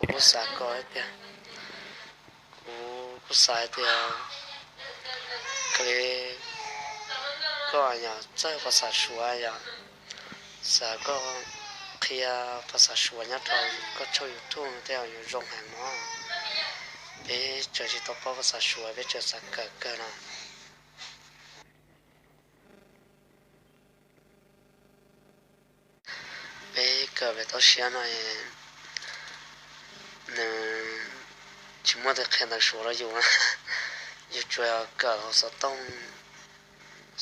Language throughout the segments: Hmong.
Kuv xav kom tias, kuv kuj xav tias koj li, koj yog txawj phas xas Suav yog, xav koj qhia phas xas Suav nyob rau koj tshooj YouTube tej zaum yuav zoo heev no. Peb tseem tsis tau paub phas xas Suav, peb tseem xav kawm kawg no. Peb kawm pem toj siab no, nws tsis muaj tus qhia ntawv Suav rau yus, yus tsuas kawm hauv xov tooj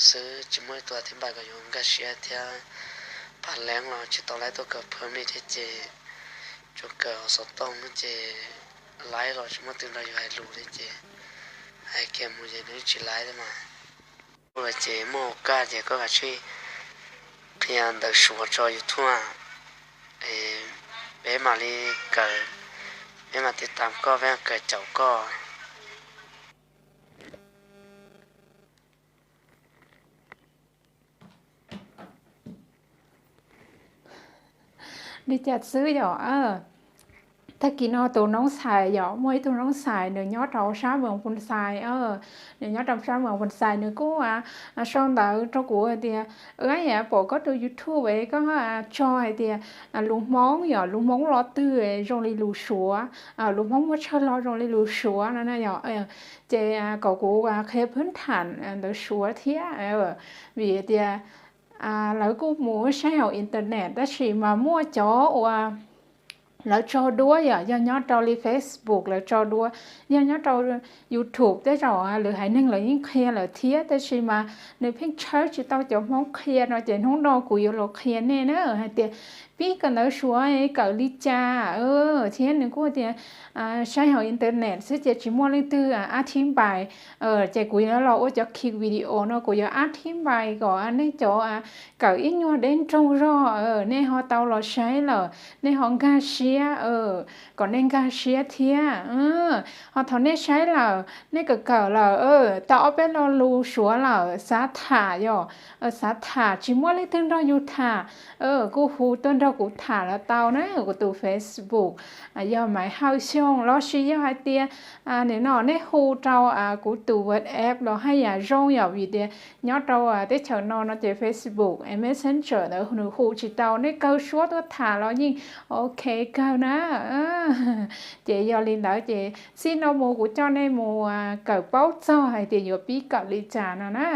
xwb, tsis muaj ib tug thib npais kom yus nkag siab thiab. Phaj leeb los tsis tau laib tuaj kawm phem li thiab ces tsuas kawm hauv xov tooj ces laib los tsis muaj tus nrog yus hais lus li ces hais kiag mus ces nws tsis laib thiab mas. Ua ces muaj hauv kaj ces koj kav tsij qhia ntawv Suav tso YouTube, peb mam li kawm, peb mam tiv tam koj, peb mam kawm caum koj. Li cas xwb yom? Tag kis no tus noob xais yom, muaj ib tug noob xais nws nyob rau sab moos Phoos Xais, nws nyob rau sab moos Phoos Xais, nws kuj sau ntawv rau kuv hais tias, pom koj tus YouTube es koj tso hais tias lus Hmoob yom, lus Hmoob lo twg zoo li lus Suav, lus Hmoob muaj tsawg lo zoo li lus Suav no na yom. Ces kom kuv qhia phwb tham ntawv Suav thiab, vim tias lawv kuj mus saib hauv internet tab sis mas muaj cov uas lawv tso duab yom, yog nyob rau li Facebook lawv tso duab, yog nyob rau YouTube tej zaum lwm haiv neeg lawv yeej qhia lawm thiab, tab sis mas nws pheej tshawb tsis tau cov Hmoob qhia no ces hnub no kuv yuav los qhia nej na hais tias pib kawm ntawv Suav kawm li cas, thiab nws kuj tias saib hauv internet xwb ces tsis muaj leej twg ab thib npais, ces kuv yuav los ua cov ki video no kuv yuav ab thib npais kom nej cov kawm ib nyuag deb nroog zog nej ho tau los saib lawm, nej ho nkag siab, kom nej nkag siab thiab. Ho thaum nej saib lawm, nej kawm kawm lawm, tau ob peb lo lus Suav lawm, xav tham yom, xav tham tsis muaj leej twg nrog yus tham, kuj hu tuaj nrog kuv tham los tau na, kuv tus Facebook yog Maiv Hawj Xyooj, los sis yog hais tias nim no nej hu rau kuv tus WhatsApp los haj yam zoo yom, vim tias nyob rau teb chaws no no ces Facebook, Messenger ntawd nws hu tsis tau, nej kaw suab tuaj tham los yeej ok kawg na. Ces yog li ntawd ces txij no mus kuv coj nej mus kawm paub txog hais tias yuav pib kawm li cas no na.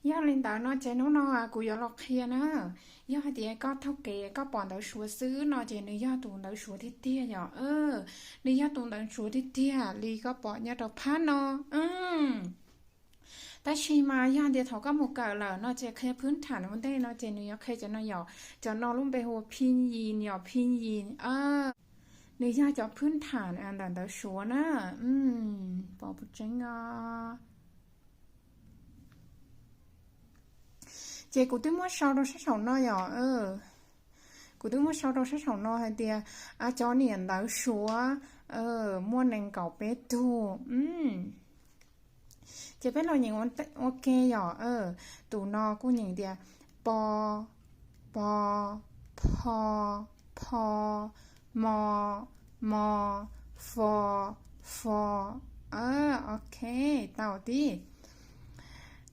Yog li ntawd no ces hnub no kuv yuav los qhia na. Yog hais tias koj taug kev koj pom ntawv Suav xwb no ces nws yog tus ntawv Suav tiag tiag yom. Nws yog tus ntawv Suav tiag tiag li koj pom nyob rau phab no. Tab sis mas yog tias thaum koj mus kawm lawm no ces qhia phwb tham ua ntej no ces nws yuav qhia cov no yom, cov no lub npe hu ua phi yis yom, phi yis. Nws yog cov phwb tham ntawm ntawv Suav na. Pom puas tseeb os? Ces kuv twb muab sau rau sab saum no yom. Kuv twb muab sau rau sab saum no hais tias cov niam ntawv Suav muaj nees nkaum peb tug. Ces peb los nyeem ua ke yom. Tus no kuj nyeem tias po, po, pho, pho, mo, mo, fo, fo. Ok, tau tib.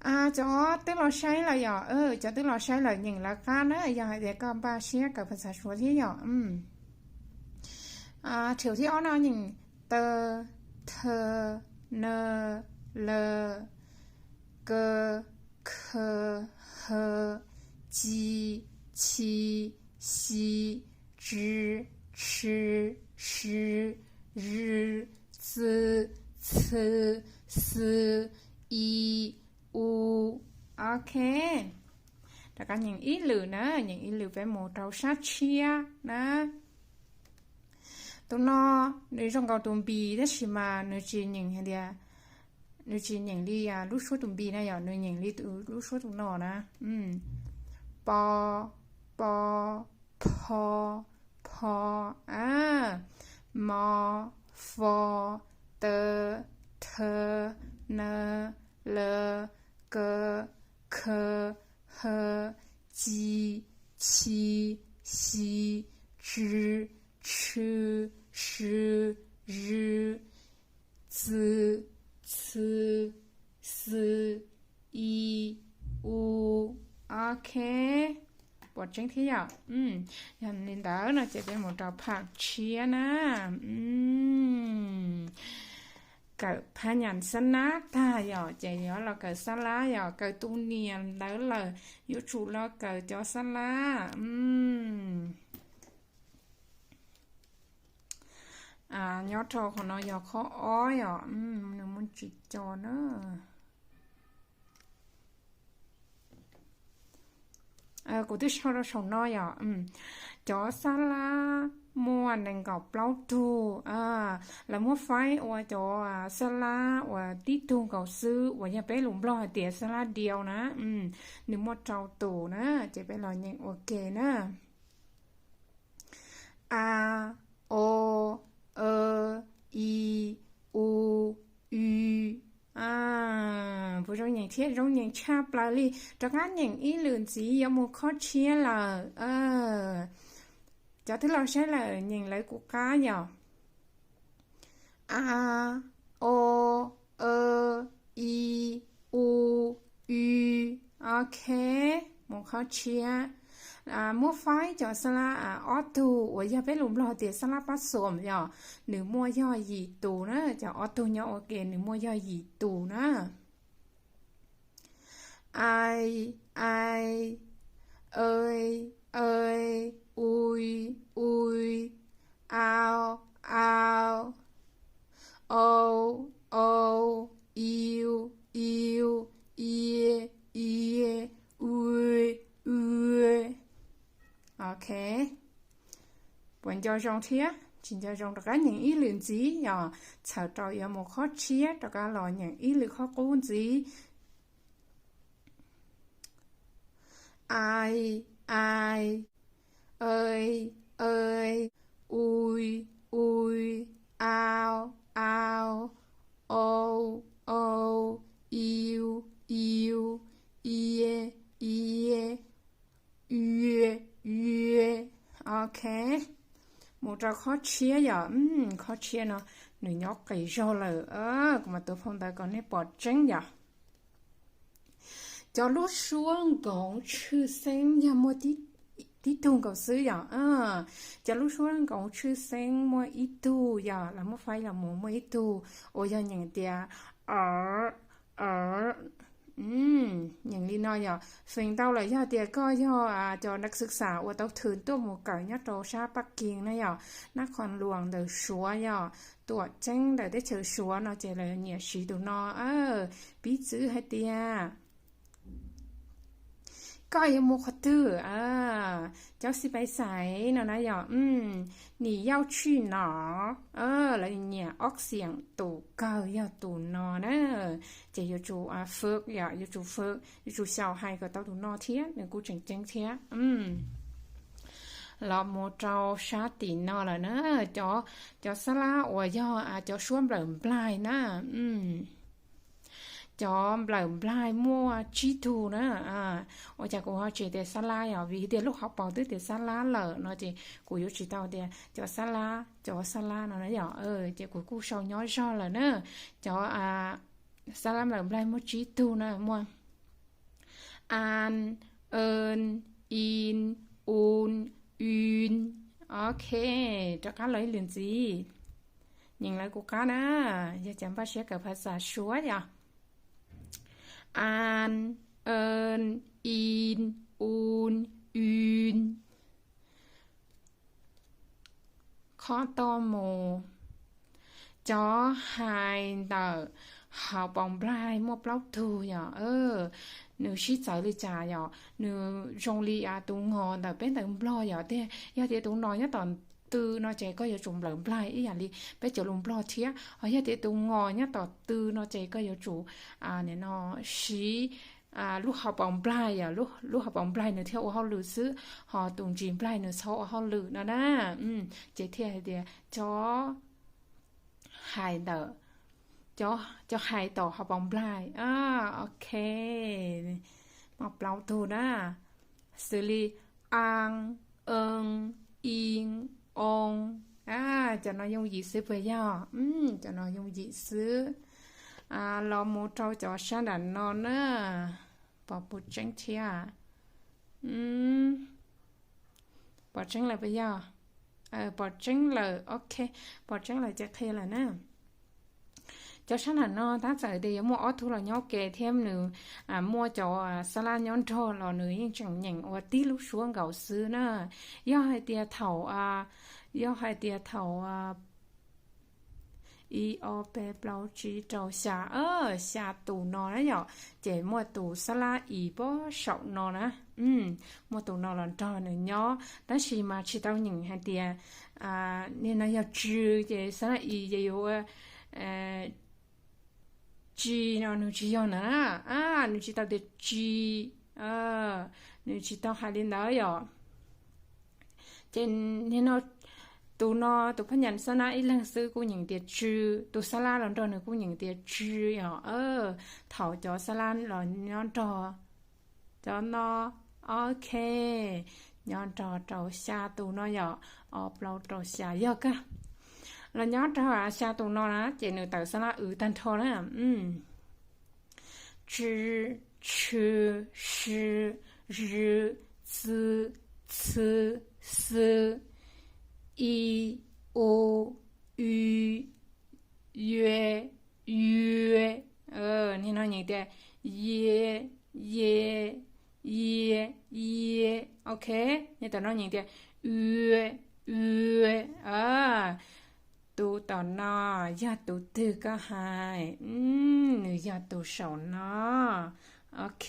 Cov twb los saib lawm yom, cov twb los saib lawm nyeem lawv qab na, yog hais tias koj npaj siab kawm phas xas Suav thiab yom. Thiaum thib ob no nyeem taw, thaw, naw, law, kaw, khaw, haw, ci, ci, xi, tsw, tshw, sw, zw, txw, txhw, xw, i, u. Ok, rov qab nyeem ib lwm na, nyeem ib lwm peb mus rau sab tshiab na. Tus no nws zoo nkaus tus npis tab sis mas nws tsis nyeem hais tias, nws tsis nyeem li lub suab tus npis na yom, nws nyeem li lub suab tus no na. Po, po, pho, pho, a, mo, fo, taw, thaw, naw, law, kaw, khaw, haw, ci, ci, xi, sh, sh, sh, z, c, x, i, u. Ok, pom tseeb thiab yom? Yog li ntawd no ces peb mus rau phaj tshiab na. Kawm phaj nyas xab nab tag yom, ces yuav los kawm xab lab yom. Kawm tus niam ntawd lawm, yuav tsum los kawm cov xab lab. Nyob rau qhov no yog qhov ob yom, nws muaj tsis co na. Kuv twb sau rau saum no yom. Cov xab lab muaj nees nkaum plaub tug. Lawv muab faib ua cov xab lab uas tib tug nkaus xwb uas yog peb lus Nplog hais tias xab lab diau na. Nws muaj rau tus na, ces peb los nyeem ua ke na. A, o, e, i, u, u. Puas zoo nyeem thiab? Zoo nyeem tshaj plaws li. Rov qab nyeem ib lwm ntxiv, yuav mus qhov tshiab lawm. Cov twb los saib lawm nyeem lawv kuv qab yom. A, o, e, i, u, u. Ok, mus qhov tshiab. Muab faib cov xab lab ob tug uas yog peb lus Nplog tias xab lab pab xom yom, nws muaj yog yim tus na. Cov ob tug nyob ua ke nws muaj yog yim tus na. Ai, ai, e, e, u, u, au, au, ou, ou, iu, iu, ie, ie, ue, ue. Ok, puas nco zoo thiab? Tsis nco zoo rov qab nyeem ib lwm ntxiv yom. Txhawm rau yuav mus qhov tshiab rov qab los nyeem ib lwm qhov qub ntxiv. Ai, ai, e, e, u, u, au, au, ou, ou, iu, iu, ie, ie, ue, ue. Ok, mus rau qhov tshiab yom. Qhov tshiab no nws nyob qis zog lawm, kuv mam tuav phau ntawv kom nej pom tseeb yom. Cov lub suab nkoov tshwj xeeb yog muaj tib tug nkaus xwb yom. Cov lub suab nkoov tshwj xeeb muaj ib tug yom, lawv muab faib los mus muaj ib tug uas yog nyeem tias, a, a. Nyeem li no yom, feem ntau lawm yog tias koj yog cov nab xwb xam uas tau thwm tuaj mus kawm nyob rau sab Paj Keeg na yom, Nab Qhoos Luas ntawm Suav yom, Tuam Ceeb ntawm teb chaws Suav no ces lawv nyiam siv tus no. Piv txwv hais tias koj yuav mus qhov twg, cov xib pais xais no na yom, nim yauj tshij no, lawv nyiam ob xiam tus kawg yog tus no na. Ces yuav tsum fwm yom, yuav tsum fwm, yuav tsum xyaum hais kom tau tus no thiab, nws kuj tseem ceeb thiab. Los mus rau sab tim no lawm na, cov, cov xab lab uas yog cov suab nplawm nplaig na. Cov nplawm nplaig muaj tsib tug na. Ua cas kuv ho tsis tias xab lab yom, vim tias lub hauv paus twb tias xab lab lawm no ces kuv yuav tsis tau tias cov xab lab, cov xab lab no na yom. Ces kuv kuj sau nyob zog lawm na. Cov xab lab nplawm nplaig muaj tsib tug na, muaj an, en, in, un, un. Ok, rov qab los ib lwm ntxiv. Nyeem lawv kuv qab na, yog cov npaj siab kawm phas xas Suav yom. An, en, in, un, un. Qhov toj mus, cov hais ntawm hauv paus nplaig muaj plaub tug yom. Nws sib txawv li cas yom, nws zoo li tus ngos ntawm peb ntawv Nplog yom, tias yog tias tus nos nyob tom tw no ces koj yuav tsum nplawm nplaig ib yam li peb cov lus Nplog thiab. Ho yog tias tus ngos nyob tom tw no ces koj yuav tsum, nim no, siv lub hauv paus nplaig yom, lub hauv paus nplaig nws thiaj ua hauj lwm xwb, ho tus ntsis nplaig nws txhob ua hauj lwm no na. Ces thiaj hais tias cov hais ntawm, cov hais tom hauv paus nplaig. Ok, muaj plaub tug na, xws li an, en, i, o. Cov no yooj yim xwb puas yog? Cov no yooj yim xwb. Los mus rau cov sab nram no na. Pom puas tseeb thiab? Pom tseeb lawm puas yog? Pom tseeb lawm, ok. Pom tseeb lawm ces qhia lawm na. Cov sab nram no tab txawm tias yuav muaj ob tug los nyob ke thiab nws muaj cov xab lab nyob nrog los nws yeej tseem nyeem ua tib lub suab nkaus xwb na. Yog hais tias thaum, yog hais tias thaum ib ob peb plaub tsib rau xya, xya tus no na yom, ces muaj tus xab lab i pab saum no na. Muaj tus no los nrog nws nyob tab sis mas tsis tau nyeem hais tias nim no yog tsw, ces xab lab i ces yuav ua tsi no, nws tsis yog ntawd na. Nws tsis tau tias tsi, nws tsis tau hais li ntawd yom. Ces nim no tus no tus phab nyas xab lab ib leeg xwb kuj nyeem tias tsw, tus xab lab los nrog nws kuj nyeem tias tsw yom. Thaum cov xab lab los nyob nrog cov no, ok, nyob nrog rau xya tus no yom, ob plaub rau xya yog kag. Los nyob rau xya tus no na ces nws tawm xab lab w tag nrho na. Tsw, tshw, sw, zw, txw, txhw, xw, i, u, ü, yue, yue. Nim no nyeem tias yie, yie, yie, yie. Ok, nyob tom no nyeem tias yue, yue. Tus tom no yog tus twg koj hais? Nws yog tus saum no. Ok,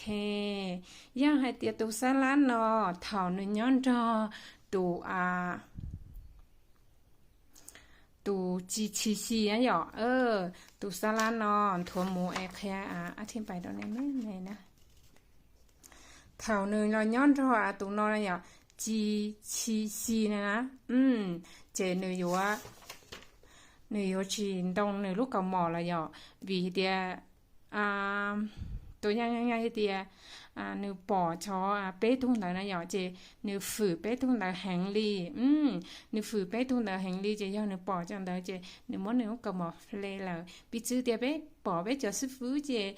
yog hais tias tus xab lab no thaum nws nyob nrog tus tus ci txhi xi na yom, tus xab lab no nthuav mus es qhia ab thib pais rau nej me me na. Thaum nws los nyob nrog tus no yom, ci txhi xi na na, ces nws yuav, nws yuav tsis ntoo nws lub kaus mom los yom, vim tias tus yaj yaj tias nws pom cov peb tug ntawd na yom, ces nws fwm peb tug ntawd heev li. Nws fwm peb tug ntawd heev li ces yog nws pom cov ntawd ces nws muab nws lub kaus mom hle lawm. Piv txwv tias peb pom peb cov xib fwb ces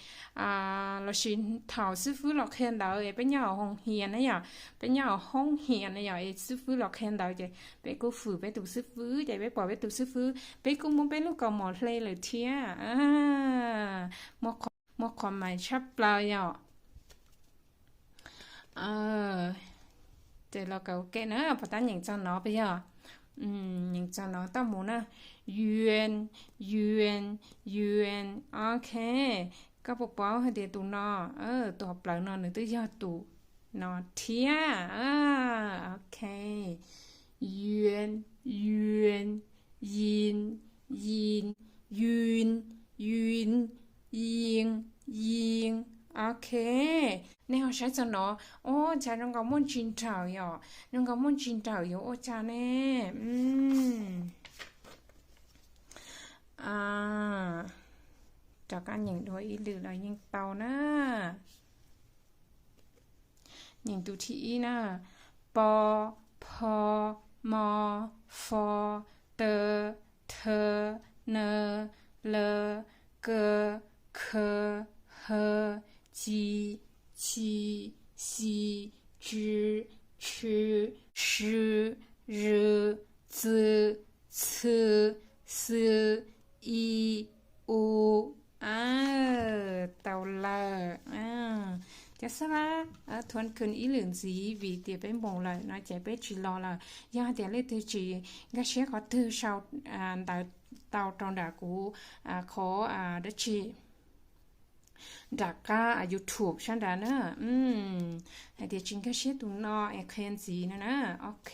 lossis thaum xib fwb los qhia ntawv es peb nyob hauv hoo hias na yom, peb nyob hauv hoob hias na yom, es xib fwb los qhia ntawv ces peb kuj fwm peb tus xib fwb ces peb pom peb tus xib fwb peb kuj muab peb lub kaus mom hle lawm thiab. Muaj qhov mais tshaj plaws yom. Ces los kawm ua ke na, puas tab nyeem txog no puas yog? Nyeem txog no tau mus na. Yuan, yuan, yuan. Ok, koj puas paub hais tias tus no, tus hauv plawv no nws twb yog tus no thiab. Ok, yuan, yuan, yin, yin, yun, yun, yin, yin. Ok, nej ho saib txog no, ua cas zoo nkaus muaj ntsis nrawm yom, zoo nkaus muaj ntsis nrawm yuav ua cas ne? Rov qab nyeem dua ib lwm los yeej tau na. Nyeem tus thib ib na, po, pho, mo, fo, tw, thw, nw, lw, kw, khw, hw, ci, ci, xi, tsw, tshw, swm, zwm, txwm, txhw, xwm, i, u. Tau lawm. Cov xab lab, thuam kws ib lwm ntxiv vim tias peb mus lawm no ces peb tsis los lawm. Yog hais tias leej twg tsis nkag siab qhov twg sau ntawv tau rau nram kuv qhov dab tsi nram qab YouTube sab nrad na, hais tias tsis nkag siab tus no es qhia ntxiv no na. Ok,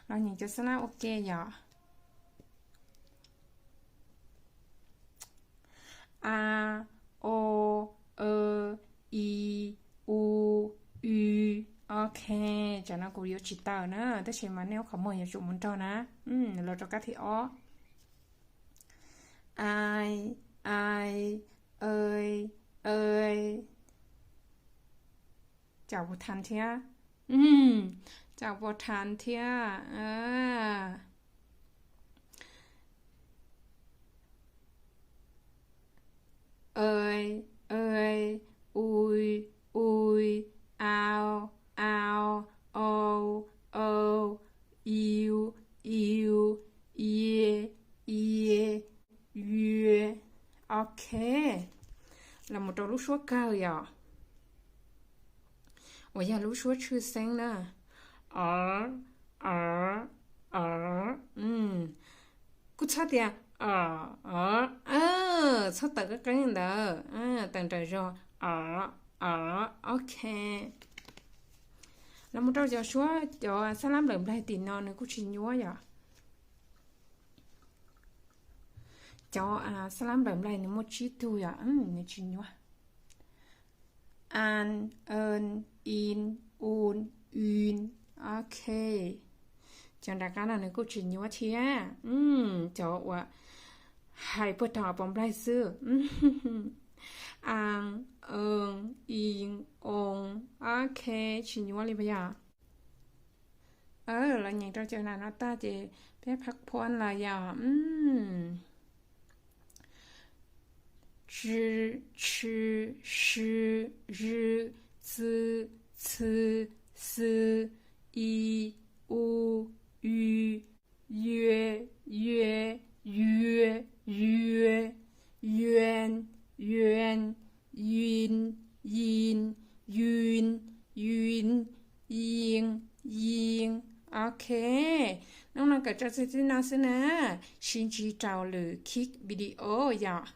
los nyeem cov xab lab ua ke yom. A, o, w, i, u, w. Ok, tsam no kuv yuav tsis tawm na, tab sis mas nej ua qhov muag yuav tsum mus nrog na. Los rau kab thib ob. Ai, ai, ơi, ơi. Cam kuv tham thiab. Cov pov thav thiab. Ơi, ơi, ui, ui, ao, ao, âu, âu, iu, iu, ie, ie, yue. Ok, los mus rau lub suab kawg yom, uas yog lub suab tshwj xeeb na. Ar, ar, ar. Kuj txhob tias, txhob tawm qeeb qeeb ntawd, tawm nrawm zog. Ar, ar, ok. Los mus rau cov suab, cov xab lab nplawm nplaig tim no nws kuj tsis nyuab yom. Cov xab lab nplawm nplaig nws muaj tsib tug yom, nws tsis nyuab. An, eun, in, un, yn. Ok, cov nram qab no nws kuj tsis nyuab thiab. Cov uas hais puag thaum pov nplaig xwb. An, eun, in, on. Ok, tsis nyuab li puas yog? Los nyeem rau cov nram no tag ces peb phaj phuab los yog: tsw, tshw, shw, zw, txw, txhw, xw, i, u, y, yue, yue, yw, yw, yuan, yuan, yin, yin, yun, yun, yin, yin. Ok, hnub no kawm txog txij no xwb na, sib ntsib rau lwm khib video yom.